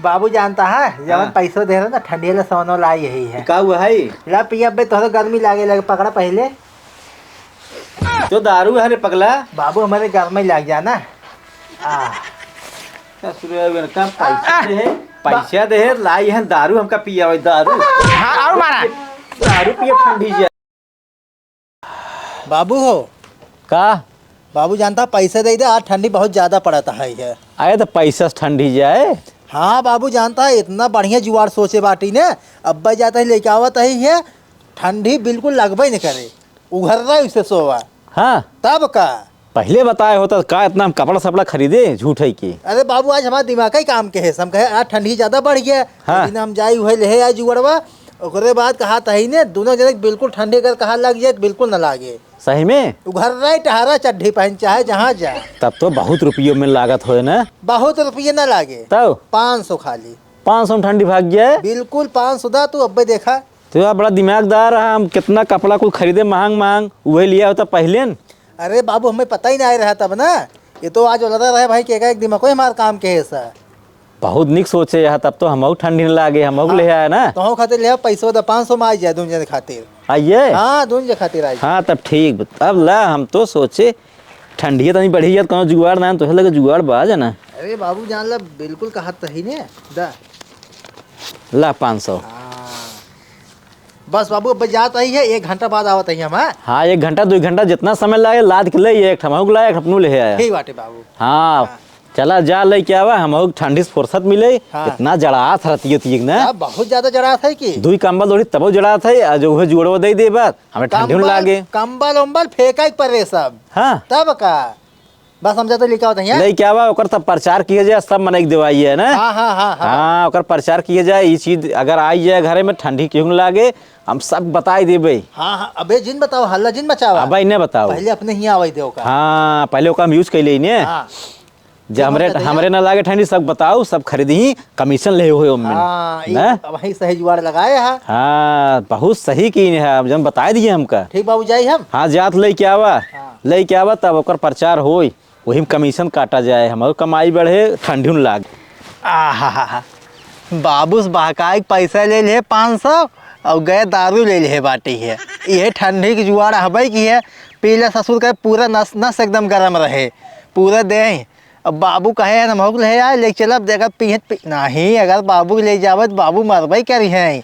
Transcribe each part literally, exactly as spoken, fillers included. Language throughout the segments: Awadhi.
बाबू जानता है, जवन हाँ। पैसो दे रहे ना, ठंडिया ला सोनो लाई यही है। का हुआ है? ला पिया बे, तोहरे गर्मी लागे लगे, पकड़ा पहिले। तो दारू है रे पगला। बाबू, हमरे गर्मी लाग जाना। आ। ससुरे, इनका पैसा आ, दे है, बा- पैसा दे है, लाई है दारू हमका पियावे, दारू। हाँ, और मारा। दारू पिए ठंडी जाए। बाबू हो। का? बाबू जानता, पैसा दे दे, आज ठंडी बहुत ज्यादा पड़त है ये। अरे तो पैसा से ठंडी जाए? हाँ बाबू जानता है, इतना बढ़िया जुआड़ सोचे बाटी ने, अब्बा जाता ही लेके आवत है ये, ठंडी बिल्कुल लगबे न करे, उघर रहा उसे सोवा। हाँ। तब का? पहिले बताए होता का इतना हम कपड़ा सपड़ा खरीदे, झूठ है कि। अरे बाबू, आज हमारा दिमाग ही काम के है, हम कहे आज ठंडी ज्यादा बढ़ गया, हाँ। लेकिन हम जाई हुए ले आए जुआड़वा, ओकरे बाद कहा तही ने, दोनों जने के बिल्कुल ठंडी अगर कहा लग जाए, बिल्कुल न लागे। सही में? उ घर रहे, टहरा चड्ढी पहन, चाहे जहाँ जा। तब तो बहुत रुपयों में लागत होए ना? बहुत रुपये न लागे। तब? पाँच सौ खाली। पाँच सौ में ठंडी भाग जाए? बिल्कुल पाँच सौ दा, तू अब्बे देखा। तो यार, बड़ा दिमागदार है, हम कितना कपड़ा कुल खरीदे महंग महंग, उहे लिया होता पहले न। अरे बाबू, हमें पता ही ना आए रहा तब ना, ये तो आज वाला रहे भाई, के का एक दिमाग कोई हमार काम के है सर। बहुत निक सोचे यहाँ, तब तो हमहू ठंडी न लागे, हमहू हाँ। ले आए ना। तोहू खातिर ले आओ, पैसो दा पाँच सौ में आ जाए दोनों जने खातिर। आइए? हाँ, दोनों जने खातिर आई। हाँ, तब ठीक। अब ला, हम तो सोचे ठंडिया तनी बढ़ी जात, कौनो जुगाड़ ना, तो लगे जुगाड़ बा जाना। अरे बाबू जान ला, बिल्कुल कहत सही ने, दा। ला पाँच सौ। हाँ। बस बाबू, अब जात आई है, एक घंटा बाद आवत आई हम, हाँ? हाँ, एक घंटा, दो घंटा, जितना समय लागे, लाद के ले, एक ठमा हुक लाए, एक ठपनू ले आया। ठीक बाटे बाबू। हाँ, हाँ। चला जा लेके आवा, हमहू ठंडी से फुर्सत मिले। हाँ। इतना जड़ात रहती है तीक ना। अब बहुत ज्यादा जड़ात है कि? दुई कंबल ओढ़ी तबो जड़ात है, आ जो उहे जुड़वा दे दे बात, हमें ठंडी कंबल, लागे। कंबल उम्बल फेंका के परे सब। हाँ। तब का? बस हम जाते लेके आवत हैं। लेके आवा, ओकर तब प्रचार किया जाए, सब मनई के देवाई है ना। हाँ, हाँ, हाँ, हाँ। हाँ, ओकर प्रचार किया जाए, ई चीज अगर आई जाए घरे में, ठंडी केहू न लागे, हम सब बताई देबे। हाँ, हाँ, अबे जिन बताओ, हल्ला जिन मचावा। अबे इन्हें बताओ। पहले अपने ही आवाई दे ओका। हाँ, पहले ओका हम use कैले इन्हें। हाँ। जब हमरे, हमरे ना लागे ठंडी, सब बताओ, सब खरीदी, commission ले हुए ओमन। हाँ, ई ना? अब वही सही जुगाड़ लगाए हा। हाँ, बहुत सही की है, अब जब बताए दिए हमका। ठीक बाबू, जाई हम। हाँ, जात लेके आवा, हाँ। लेके आवा, तब ओकर प्रचार होई, वही में commission काटा जाए, हमरो कमाई बढ़े, ठंडी न लागे। आहा, बाबू से बहकाए के पैसा ले ले पाँच सौ और गए दारू ले ले बाटी है। ये ठंडी की जुआड़ हबे की है, पीले ससुर का पूरा नस नस एकदम गरम रहे, पूरा देह। अब बाबू कहे हैं, "हम ले आए, ले चलब, देखत पीहत पी-," नहीं, अगर बाबू के ले जावे तो बाबू मरबे करी हैं।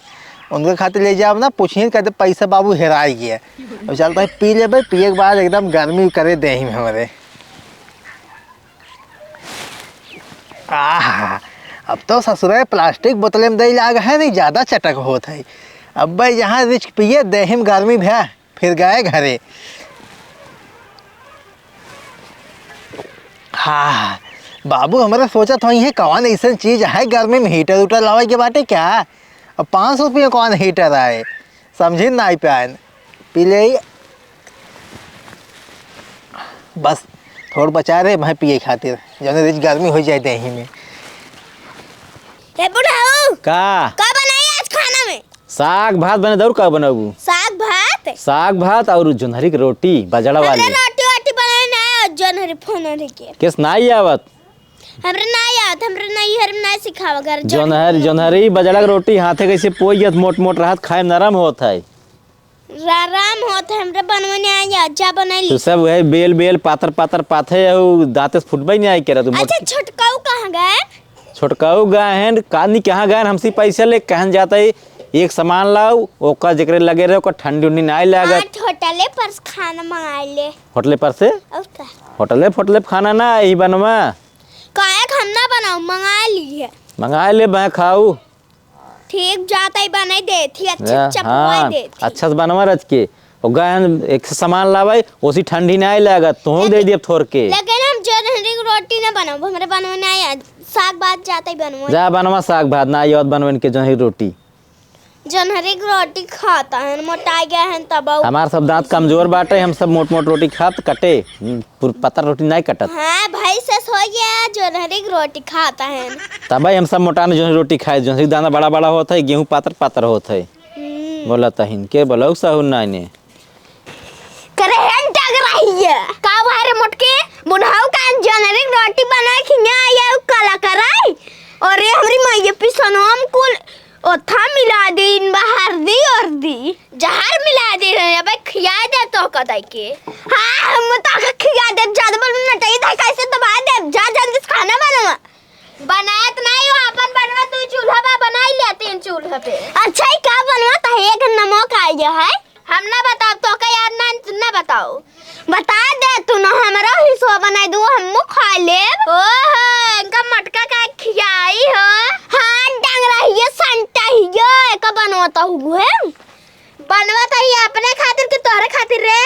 उनके खातिर ले जाब ना, पूछिए, कहते, "पैसा बाबू हेराई गया।" अब चलता है, पी लेबे, पिए के बाद एकदम गर्मी करे देही में हमरे। आहा, अब तो ससुरे plastic बोतले में दे लाग है, नहीं ज्यादा चटक होत है। अब भाई, जहाँ रिच पिए, देही में गर्मी भ्या। फिर गए घरे। हाँ, बाबू हमरे सोचत होई है, कौन ऐसन चीज है गर्मी में heater उटर लावे के बाटे क्या? अब पाँच सौ रुपये कौन heater आए, समझी ना आई प्यान। पी ले, बस थोड़ बचा रहे मैं पिए खातिर, जौने रिच गर्मी हो जाए देही में। ए बुढ़ऊ, का? का बनाई आज खाना में? साग भात बने दौर का बनाबू? साग भात? साग भात और जोन्हरी के रोटी, बजड़ा वाली। हमरे रोटी वोटी बनाए ना, जोन्हरी फोन्हरी के। किस नाई आवत? हमरे नाई आवत, हमरे नाई हर नाई सिखावा घर जोन्हर, जोन्हरी बजड़ा के रोटी हाथे कैसे पोई जात, मोट मोट रहत, खाए में नरम होत है। रा-, राम होत है, हमरे बनवे नहीं आई, जा बनाई ली। तू सब वही बेल बेल पातर पातर पाथे, दांते से फुटबे नहीं आई के रहा तू। अच्छा, मोट- छोटकाऊ कहाँ गए? छोटकाऊ गए हैं, कानी कहाँ गए हैं, हमसे पैसा ले कहन जाता है, एक सामान लाओ, ओका जेकरे लगे रहे, ओका ठंडी उंडी नाई लागत। आज होटले पर से खाना मंगा ले। होटले पर से? और का? होटले, होटले पर खाना ना, यही बनवा। काहे के हम ना बनाऊ, मंगा ली है। मंगा ले, मैं खाऊ। ठीक, जाता ही बनाई देती, अच्छे से चपवाई देती। अच्छा से बनवा रच के। ओ गहन एक से सामान लावे, ओसी ठंडी नाई लागत, तोहू दे दियब थोर के। लेकिन हम जोन्हरी के रोटी ना बनाबो, हमरे बनवे नाई आए, साग भात जाता ही बनवा। जा बनवा साग भात, नाई आवत बनवे के जोन्हरी रोटी। जोन्हरी के रोटी खाता है, मोटा गया है तब। हमार सब दांत कमजोर बाटे, हम सब मोट मोट रोटी खात कटे। हम्म, पुर-, पतर रोटी नाई कटत। हाँ, भाई से सो गया, जोन्हरी के रोटी खाता है। तबे हम सब मोटान जोन्हरी रोटी खाए, जोन्हरी के दाना बड़ा बड़ा होत है, गेहूं पातर पातर होत है। हम्म। बोला तहिन के बोलऊ सहू नाई ने। करे हेन टग रही है। का भाई रे मोटके, बुढ़ऊ का जोन्हरी के रोटी बना खिया आया, काला कराई। अरे हमरी माई, ये पिसनवा में कुल ओथा मिला दे, इन बा हरदी उरदी। जहर मिला दे रहे, अबे खिया दे तो कदाई के। हाँ, हम तो के खिया दे, ज्यादा बोल नटई था, कैसे दबा दे, जा जल्दी से खाना बनावा। बनात नहीं हो, अपन बनवा, तू चूल्हा बा, बनाई ले तीन चूल्हा पे। अच्छा, ई का बनवा? त एक नमक आ गया है। हम ना बताओ, तो का यार ना, ना बताओ। बता दे तू ना, हमरा हिस्सा बनाई दू, हमहू खा लेब। ओहो, इनका मटका का खियाई हो। हाँ, डंगरा हियो, संटा हियो, एका बनवत हुए। बनवत ही अपने खातिर कि तोहरे खातिर रे?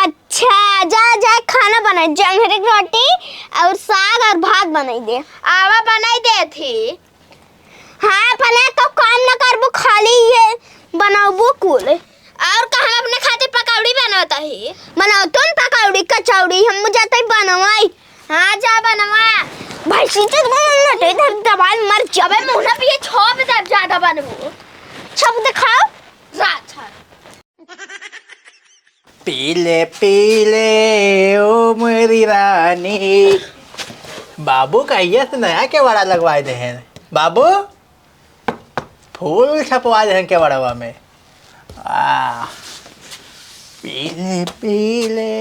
अच्छा, जा, जा, खाना बनाई, जंगरे की रोटी और साग और भात बनाई दे। आवा, बनाई देत ही। हाँ, अपने तो काम न करबू, खाली ये बनाबू कुल। और का हम अपने खातिर पकौड़ी बनवत ही? बनाओ तुम पकौड़ी, कचौड़ी, हम जाते बनवाई। हाँ, जा बनवा। भैंसी तो नटे इधर दबाल मर जा। अबे मुँह ना पिए, छोप दे, ज्यादा बनबू। सब दिखाओ। रात है। पीले पीले ओ मेरी रानी। बाबू कहिया से नया केवाड़ा लगवाए दे हैं। बाबू, फूल छपवाए दे हैं केवाड़वा में। आ, पीले पीले।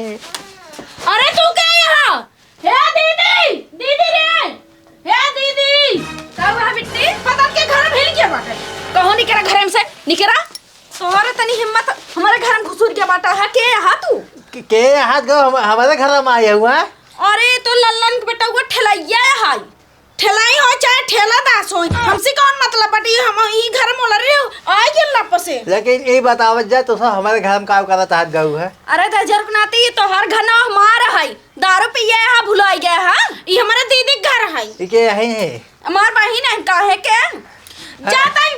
अरे तू क्या यहाँ? हे दीदी, दीदी रे, हे दीदी। का हुआ बिट्टी? पता के घर में हिल गया बाटे। कहो निकरा घर में से, निकरा। तोहरे तनी हिम्मत, हमारे घर में घुसुर गया बाटा है, के यहाँ तू? के, के हाथ गो हम, हमारे घर में आए हुआ? अरे तो लल्लन के बेटा हुआ ठेलैया है। ठेलाई हो चाहे ठेला दास हो, हमसे कौन मतलब बाटे? हम ई घर में ओलरी रहो, आए के लप से। लेकिन ई बतावत जा, तू सब हमारे घर में काम करत हाथ गऊ है? अरे दजर के नाती, ई तोहर घर ना हमार है। दारू पिए यहाँ भुलाई गए हैं। ई हमारे दीदी के घर है। ई के यही है? हमार बहिन है, काहे के? हाँ। जा तई,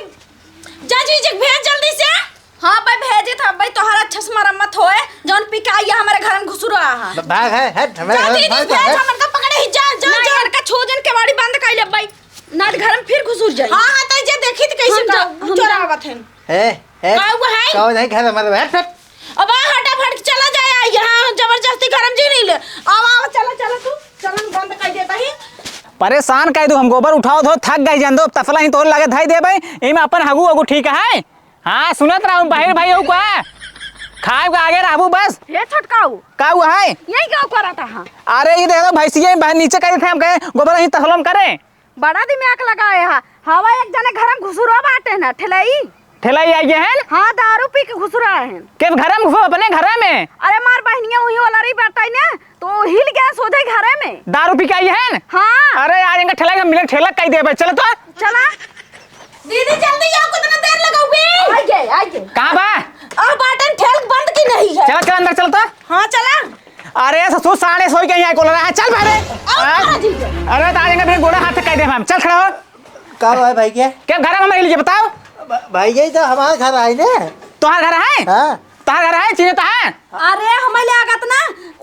जा जीजी के भेज जल्दी से। हाँ भाई, भेजे था भाई, तोहरा अच्छा से मरम्मत होए, जौन पिकाई है हमारे घर में घुसुरा है। ब-, भाग है, हट, हमारे जा घर में दीदी, भाग भेज, है। हमन का पकड़े ही, जा, जा, नहीं, जा। इनका छो जन केवाड़ी बंद कर ले भाई, ना तो घर में फिर घुसुर जाए। हाँ, हाँ, तई जे देखी तो कैसे हम का जा, हम चोरावत हैं। ए, ए, का हुआ है? कौन है घर हमारे? हट, हट। अब आ हटा फट के चला जाए, यहाँ जबरदस्ती घर में जी नहीं ले। आवा, आवा, चला, चला तू, चला, बंद कर देता ही। परेशान कर दू हम, गोबर उठाओ धो थक गई जान दो, तसला ही तोर लगे धई देबे, एमे अपन हगू हगू ठीक है। हाँ, सुनत रहू, बाहिर भाई हो का? खाए के आगे रहबू बस। हे छोटकाऊ। का हुआ है? यही का करत हा? अरे, ई देखो, भैंसिया बाहर नीचे करी थे, हम कहे, गोबर यहीं तसलम करे। बड़ा दिमाग लगाए हा। हवा एक जने घर में घुसुरो बाटे ना, ठेलाई। ठेलाई आई गए हैं? हाँ, दारू पी के घुसुरा है। के घर में घुसो? अपने घर में? अरे, मार बहनिया वही वाला रही बाटे ना, तो हिल गया सोझे घरे में। दारू पी के आई है? हाँ। अरे यार, इनका ठेला के मिले, ठेला कई देबे। चलो तो। चला। दीदी, जल्दी आओ, कितना देर लगाओगे? आ गए, आ गए। कहाँ बा? आ बाटन ठेल बंद की नहीं है। चला, चला, अंदर चल तो। हाँ, चला। अरे ससुर, साढ़े सौ के यहाँ कोला रहा है, चल बाहर। आओ, हाँ? चला जी। अरे तो आज इनका मेरे गोड़ा हाथ कई देबे हम। चल खड़ा हो। का हुआ है भाई के? क्या घर में हमारे लिए बताओ? भ-, भाई, यही तो हमारे घर आए ने। तोहार घर है? हाँ। तोहार घर है, चिन्हे तो है? अरे, हमें लागत ना,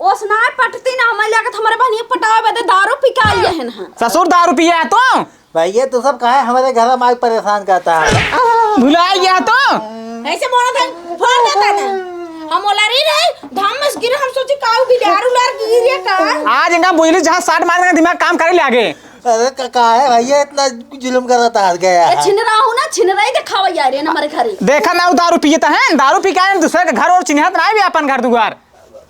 ओसना पटती ना, हमें लागत हमारे बहनिया पटावे बदे दारू पी के आई है ना। ससुर दारू पिया है तो? भाई, ये तो सब कहा है, हमारे घर में आके परेशान करता है। भुला गया तो? ऐसे बोला था, फोड़ देता ना। हम ओलारी रहे, धाम में से गिरे, हम सोचे काऊ बिलार उलार गिरे का। आज इनका बुझली जहाँ साट मार देंगे, दिमाग काम करे ले आगे। अरे का, का है भैया, इतना जुलुम कर रहा था, हार गया ए, है। छिनरा हो ना, छिनरा ही दिखावा यार, ये ना हमारे घरे। देखा ना, वो दारू पिए तो हैं, दारू पी के आए, दूसरे के घर और चिन्हत ना भी अपन घर दुआर।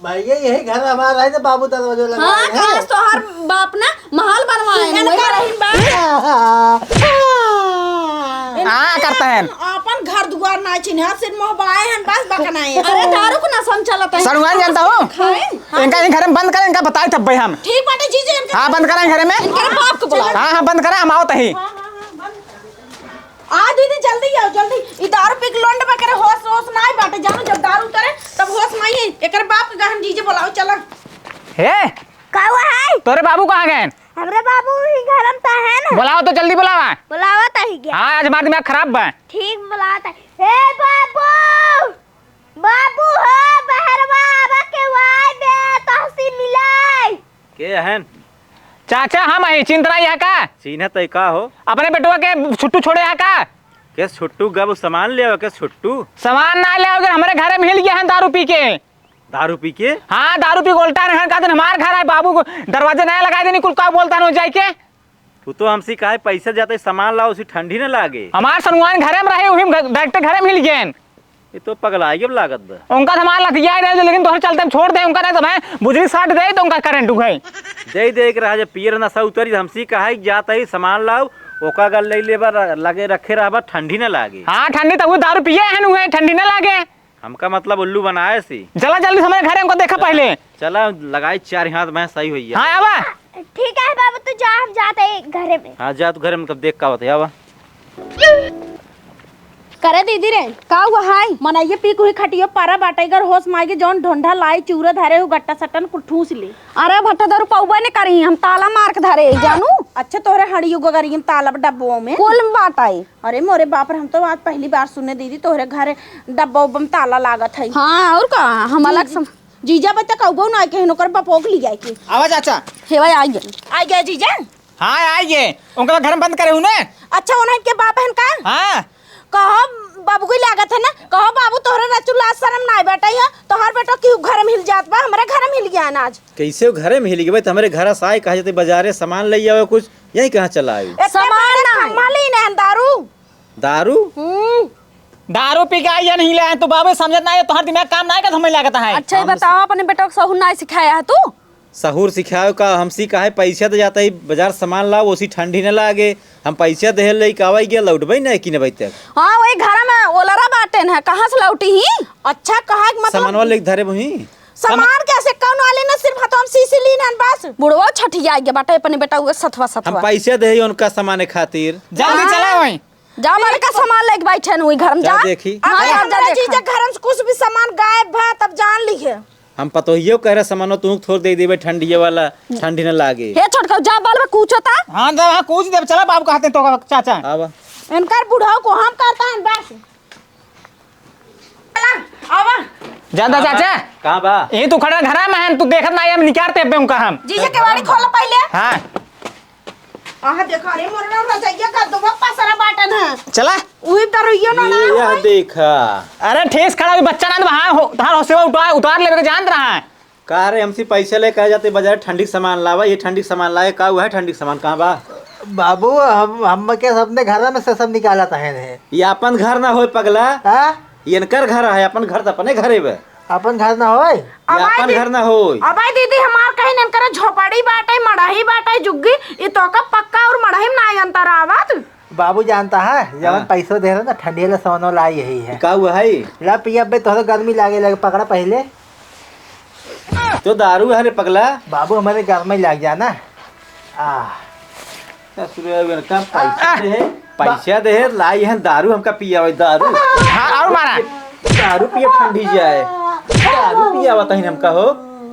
भैया, यही घर हमारा है, तो बाबू दरवाजा लगा हाँ, है। आज तो हर बाप ना महल बनवाए हैं, इनका वही रहीन बा। हाँ, करता है। अपन घर दुआर ना चिन्हत, सिर्फ मोहबाए हैं, बस बकनाए हैं। अरे, दारू को नशा में चलत है। सड़ुआइन जानता हो? खाए? इनका इन घर में बंद करें, इनका बताए तब भाई हम। ठीक बाटे जीजी, इनके हाँ, बंद करें घरे में। इनके बाप को बुलाओ। हाँ, हाँ, बंद करें, हम आओ तही। हाँ, हाँ, हाँ, बंद। आ दीदी, जल्दी आओ, जल्दी। ई दारू पी के लोंड में करे होश, होश नाई बाटे। जानो, जब दारू उतरे, तब होश नाई है। एकर बाप के गहन जीजे बुलाओ, चला। हे, का हुआ है? तोरे बाबू कहाँ गए? हमरे बाबू ही घर में तो है ना। बुलाओ तो, जल्दी बुलावा। बुलावा तो ही गया। हाँ, आज हमार दिमाग खराब बा। ठीक, बुलावा तो। हे बाबू! बाबू हो, बहरवा आवा के वाई बे, तहसी मिलाई। के हन? चाचा, हम हई, चिन्हत नाई है का? चिन्हत है का हो? अपने बेटवा के छुट्टू छोड़े है का? के छुट्टू गब सामान ले आवे के छुट्टू? सामान ना ले आओगे, हमरे घरे में हिल गया है दारू पी के। दारू पी के? हाँ, दारू पी के उल्टा रहन का दिन हमार घर है, बाबू को दरवाजे नया लगा देनी, कुल का बोलता न हो जाए के। तू तो हमसे कहे पैसा जाते सामान लाओ, उसी ठंडी न लागे। हमार सनुआन घरे में रहे, उही में घ-, डायरेक्ट घरे में हिल गए। ये तो पगलाइ गए लागत बा। उनका तो हमार लतिया ही रहे, लेकिन तोहरे चलते हम छोड़ दे, उनका नहीं तो भाई बुजरी साट दे, तो उनका करंट उठे। दे दे के रहा, जब पियर नशा उतरी, हमसे कहे जाते ही सामान लाओ, ओका गल ले लेबा, र-, लगे रखे रहबा, ठंडी न लागे। हाँ, ठंडी तो वो दारू पिए हैं, उहे ठंडी न लागे। हमका मतलब उल्लू बनाए सी। चला जल्दी से हमरे घरे, हमको देखा पहिले। चला, लगाई चार हाथ में सही होइया। हाँ, आवा। ठीक है बाबू, तू जा, हम जाते हैं घरे में। हाँ, जा तू घरे में, तब देख का होता है, आवा। करे दीदी रे, का हुआ है? मनइये पी कुही खटियो पारा बाटे, अगर होश माई के जौन ढोंढा लाई चूरा धरे हो गट्टा सट्टन कुल ठूस ले। अरे भट्टा दारू पौबे ने करी, हम ताला मार के धरे, जानू। अच्छा, तोहरे हड़ियो गगरियम ताला डब्बो में। कुल में बाटे। अरे मोरे बाप रे, हम तो आज पहली बार सुने दीदी, तोहरे घरे डब्बा उब्बा में ताला लागत है। हाँ, और का, हम अलग जी, सम- जीजा बच्चा कौबो ना आए के, ओकर बपोक लिया के। आवा चाचा। हे भाई, आ गए। आ गया जीजा? हाँ, आ गए। उनका घर में बंद करे हूँ ना। अच्छा, उन्हें के बाप है का? हाँ। कहो, बाबू को लागत है ना, कहो बाबू, तोहरे रचुल्ला शर्म ना बैठा है, तोहर बेटो क्यों घर में हिल जात बा, हमारे घर में हिल गया ना आज। कैसे वो घरे में हिल गए? तो हमारे घर से आए, कहा जाते बाजारे सामान ले आवे कुछ, यही कहाँ चला आए? इतने सामान बड़े ना है। खम्मा ली ने दारू। दारू? हम्म। दारू पी के आई है, नहीं ले आए, तो बाबू समझत ना है, तोहर दिमाग काम ना है, का हमें लागत है? अच्छा, ये हम बताओ, अपने बेटा को सहूर ना सिखाया है तू? सहूर सिखाओ का, हमसी काहे पैसा दे जाता है, बाजार सामान लाओ, उसी ठंडी न लागे, हम पैसा दे ले, कावा गया, लौटबे नहीं कि न तक। हाँ, वही घर में ओलरा बाटे न, कहाँ से लौटी ही? अच्छा, कहा के मतलब सामानवा लेके धरे वही। सामान कैसे, कौन वाले न, सिर्फ हथवा में शीशी लीन हन बस। बुढ़वा छठिया गया बाटे अपने बेटा के सथवा हम सथवा। पैसा दे उनका सामान खातिर। जल्दी हाँ। चला वहीं। जा बड़का सामान लेके बैठे न वही घर में जा जा। देखी। हाँ, अगर जा, जा हमरा देखा। जीजा घर में से कुछ भी सामान गायब भा तब जान ली है। हम पतोहियो कह रहे सामानो तू थोड़ दे देबे ठंडिये वाला, ठंडी न लागे। हे छोटका जा बाल में कूचो ता। हाँ, जा, हाँ, कूच देब। चला बाबू कहते तो चाचा। आवा। इनकर बुढ़ाऊ को हम करता है बस। चला, आवा। ज्यादा चाचा। कहाँ बा? यही तू खड़ा घरा में है, तू देखत ना, हम निकारते पे उनका हम। जीजा केवाड़ी खोल पहले। हाँ। आह, देखा रे, मोरे ना रजइया का दुबा पसरा बाटन है। चला। उही दरुइया ना ये, ना यह होई। देखा। अरे, ठेस खड़ा भी बच्चा ना तो वहाँ हो, तहार होसेवा उतार, उतार लेवे के जानत रहा है। का रे, हमसे पैसे लेके आ जाते बाजार, ठंडी के सामान लावा, ये ठंडी के सामान लाए, का हुआ है ठंडी के सामान, कहाँ बा? बाबू, हम, हम के अपने घर में से सब निकाला था है। ये अपन घर ना होए पगला। हाँ? ये इनकर घर है, अपन घर तो अपने घरे बे। अपन घर ना होए? ये अब अपन आई घर ना होए। अब आई दीदी, हमार कहीं न करे झोपड़ी बाटे, मड़ही बाटे, जुग्गी, ई तो का पक्का और मड़ही में ना अंतर आवत। बाबू जानता है, जवन हाँ। पैसो दे रहे ना, ठंडिया ले सोनो लाई यही है। का हुआ है? ला पिया बे, तोहरे गर्मी लागे लगे, पकड़ा पहले। तो दारू है रे पगला। बाबू, हमारे गर्मी लाग जाना। आ। ससुरे, इनका पैसा आ, दे है, पैसा दे है, लाई है दारू हमका पियावे, दारू। हाँ, और मारा। दारू पिए ठंडी जाए, दारू पियावा तहिन हमका हो।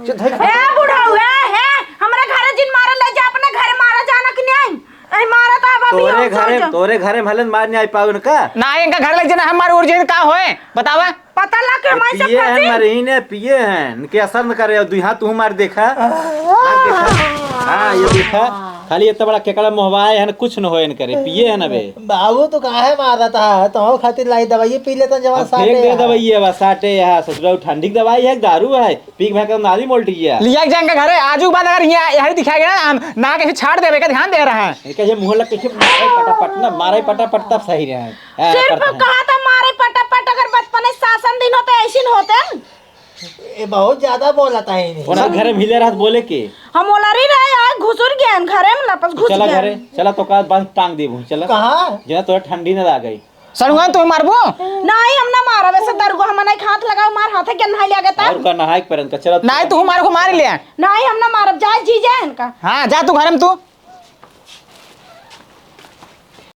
चुप धर। ए बुढ़ऊ, ए, हे, हमरा घरे जिन मारा ले जा, अपने घरे मारा जाना कि नहीं? ए, मारा तो अब अभी तोरे हम घरे, सोच। तोरे घरे में हलन मार नहीं आई पाऊ इनका। ना, इनका घर ले जाना, हमारे उर्जिन का होए, बतावा। पता ला के ए, हमारे से पिए हैं, फंसी। मरही ने पिए हैं, इनके असर न करे। और दुई हाथ तू मार देखा, मार देखा। हाँ, ये देखा, खाली इतना बड़ा केकड़ा मोहवाए है ना, कुछ न होए इनकरे, पिए है ना बे। बाबू, तू काहे मारत है? तो खातिर लाई दवाई पी लेता, जवान अब फेंक साटे दे है। दवाई है, बस साटे है, ससुरा ठंडी की दवाई है, दारू है, पी के भाई का नाली मोल्टी है। लिया के जाएंगे घरे, आजू के बाद अगर यहाँ, यहाँ दिखाया गया ना, हम ना कैसे छाड़ देवे का ध्यान दे रहा है। ये कैसे मुँह लग, कैसे मारे पटापट ना, मारे पटापट तब सही रहे। हाँ, सिर्फ पड़ता है। कहा था मारे पटापट, अगर बचपने शासन दिन होते, ऐसी न होते। ये बहुत ज्यादा बोला था इन्हें। ओना घरे में हिले रहत बोले के। हम ओलरी रहे, आज घुसुर गए हैं घरे में, लपस घुस चला गए। घरे, चला तो का बात टांग देबू, चला। कहाँ? जना तोरा ठंडी ना लागे। सड़ुआन तू मारबो? नहीं, हम ना मारा, वैसे दरुआ हम नहीं हाथ लगाओ, मार हाथ है क्या नहाई लिया गया था? और का नहाई के परन का, चला। नहीं, तू मार को मार ले। नहीं, हम ना मारब, जा जी जा इनका। हाँ, जा तू घर में तू।